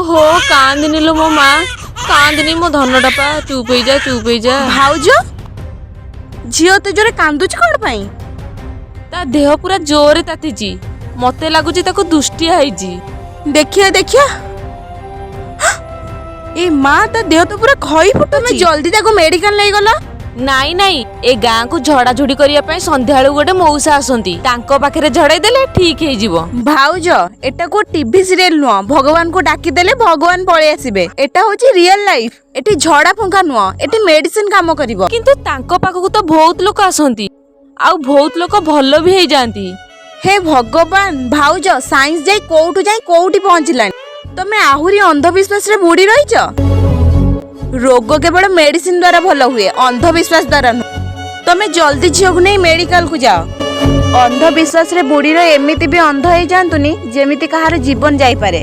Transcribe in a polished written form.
ଓହୋ, କାନ୍ଦିନି ଲୋ ମୋ ମା, କାନ୍ଦିନି ମୋ ଧନଟା ପା। ଚୁପ୍ ହେଇଯା, ଚୁପ୍ ହେଇଯା। ଭାଉଜ, ଝିଅ ଏତେ ଜୋରେ କାନ୍ଦୁଛି କଣ ପାଇଁ? ତା ଦେହ ପୁରା ଜୋରେ ତାତିଛି। ମତେ ଲାଗୁଛି ତାକୁ ଦୁଷ୍ଟିଆ ହେଇଛି। ଦେଖିଆ, ଦେଖିଆ। ଏ ମା, ତା ଦେହ ତ ପୁରା ଖଇ ଫୁଟୁଛି। ତମେ ଜଲ୍ଦି ତାକୁ ମେଡିକାଲ ନେଇଗଲ। ନାଇଁ ନାଇଁ, ଏ ଗାଁକୁ ଝଡାଝୁଡି କରିବା ପାଇଁ ସନ୍ଧ୍ୟାବେଳକୁ ଗୋଟେ ମଉସା ଆସନ୍ତି। ତାଙ୍କ ପାଖରେ ଝଡେଇ ଦେଲେ ଠିକ ହେଇଯିବ। ଭାଉଜ, ଏଟା କୋଉ ଟିଭି ସିରିଏଲ ନୁହଁ, ଭଗବାନଙ୍କୁ ଡାକିଦେଲେ ଭଗବାନ ପଳେଇ ଆସିବେ। ଏଟା ହଉଛି ରିଅଲ ଲାଇଫ। ଏଠି ଝଡା ଫୁଙ୍କା ନୁହଁ, ଏଠି ମେଡିସିନ କାମ କରିବ। କିନ୍ତୁ ତାଙ୍କ ପାଖକୁ ତ ବହୁତ ଲୋକ ଆସନ୍ତି ଆଉ ବହୁତ ଲୋକ ଭଲ ବି ହେଇଯାଆନ୍ତି। ହେ ଭଗବାନ! ଭାଉଜ, ସାଇନ୍ସ ଯାଇ କୋଉଠୁ ଯାଇ କୋଉଠି ପହଞ୍ଚିଲାଣି, ତମେ ଆହୁରି ଅନ୍ଧବିଶ୍ୱାସରେ ବୁଡି ରହିଛ। ରୋଗ କେବଳ ମେଡିସିନ ଦ୍ୱାରା ଭଲ ହୁଏ, ଅନ୍ଧବିଶ୍ୱାସ ଦ୍ୱାରା ନୁହଁ। ତମେ ଜଲ୍ଦି ଝିଅକୁ ନେଇ ମେଡିକାଲକୁ ଯାଅ। ଅନ୍ଧବିଶ୍ୱାସରେ ବୁଡି ରହି ଏମିତି ବି ଅନ୍ଧ ହେଇଯାଆନ୍ତୁନି, ଯେମିତି କାହାର ଜୀବନ ଯାଇପାରେ।